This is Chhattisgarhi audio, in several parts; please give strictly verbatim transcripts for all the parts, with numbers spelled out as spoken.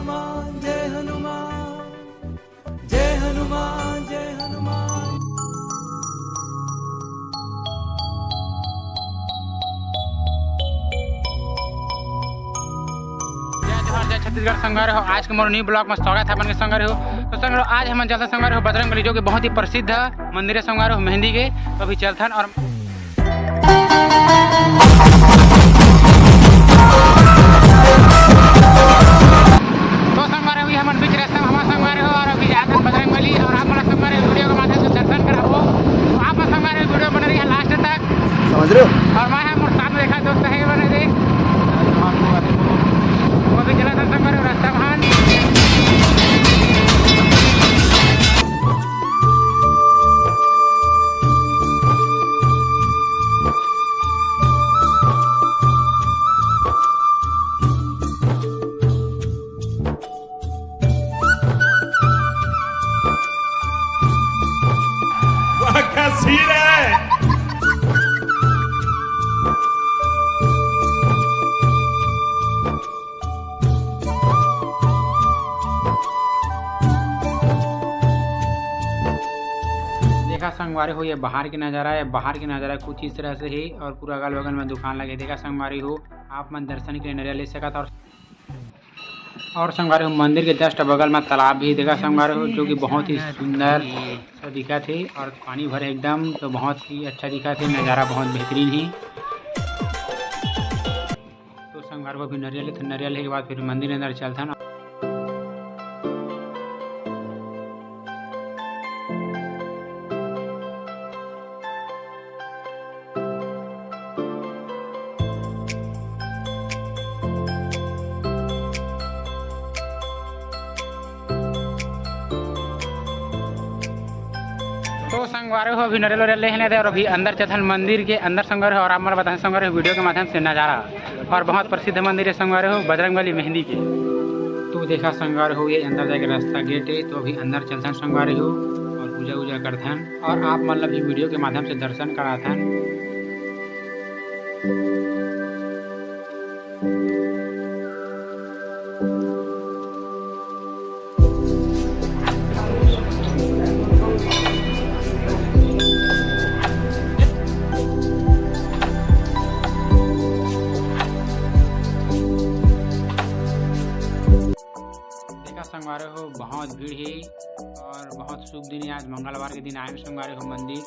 हनुमान, जय हनुमान, जय हनुमान, जय हनुमान। जय जोहार, जय छत्तीसगढ़ संगवारी हो। आज के मोर न्यू ब्लॉग में स्वागत है अपन के संगवारी हो। तो संगवारी हो, आज हमन चलथन संगवारी हो बजरंग बली, जो कि बहुत ही प्रसिद्ध मंदिर है संगवारी हो मेहंदी के। तो अभी चलथन और तो संगवारी हो, अभी हमन बीच रास्ता में हमार संगवारी हो और अभी जाथन बजरंग बली और आप मन ला संगवारी हो वीडियो के माध्यम से दर्शन कराबो। तो आप मन संगवारी हो वीडियो बने रहिए लास्ट तक। समझ रहे हो? और मैं हम मोर साथ में देखा दोस्त है बने दे। वो भी चला था संगवारी हो रास्ता में। वाह, क्या सीन है। देखा संगवारी हो, ये बाहर के नज़ारा है। बाहर के नज़ारा कुछ इस तरह से है और पूरा अगल बगल में दुकान लगे। देखा संगवारी हो, आप मन दर्शन के लिए नरियल ले सकत और और संगवारी हो, मंदिर के just बगल में तालाब भी देखा संगवारी हो, जो कि बहुत ही सुंदर सा दिखत हे और पानी भरे एकदम, तो बहुत ही अच्छा दिखत हे, नज़ारा बहुत बेहतरीन हे। तो संगवारी हो, अभी नरियल, नरियल लेहे के बाद फिर मंदिर अंदर चलथन। तो संगवारी हो, अभी नरियल वरियल लेहे नइ दे और अभी अंदर चलथन मंदिर के अंदर संगवारी हो, और आप मन ला बताथन संगवारी हो वीडियो के माध्यम से नज़ारा। और बहुत प्रसिद्ध मंदिर है संगवारी हो बजरंग बली मेहंदी के। तो देखा संगवारी हो, ये अंदर जाके रास्ता गेट है, तो अभी अंदर चलथन संगवारी हो और पूजा वूजा करथन और आप मन ला भी वीडियो के माध्यम से दर्शन कराथन। देखा संगवारी हो, बहुत भीड़ हे और बहुत शुभ दिन हे। आज मंगलवार के दिन आए संगवारी हो मंदिर।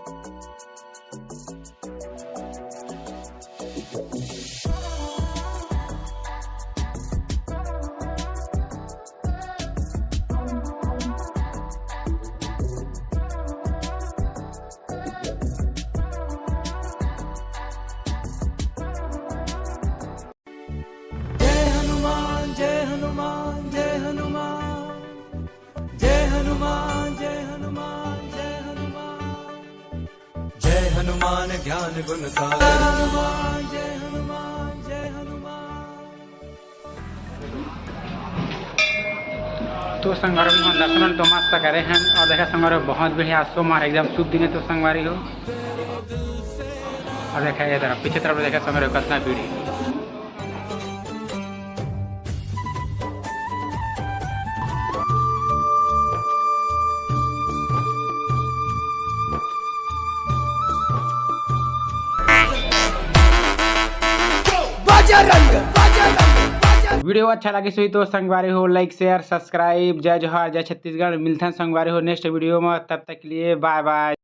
जय हनुमान, जय हनुमान, जय हनुमान। जय हनुमान, जय हनुमान, जय हनुमान। जय हनुमान ज्ञान गुण सागर। जय हनुमान, जय हनुमान, जय हनुमान। तो संगवारी हो, दर्शन तो मस्त करे हन और देखा संगवारी हो, बहुत भीड़ हे आज सोमवार, एकदम शुभ दिन हे। तो संगवारी हो, और देखा ये तरफ, पीछे तरफ देखा संगवारी हो, कितना भीड़ हे। वीडियो अच्छा लगिस होही तो संगवारी हो like share subscribe। जय जोहार, जय छत्तीसगढ़। मिलथन संगवारी हो next वीडियो में, तब तक के लिए bye bye।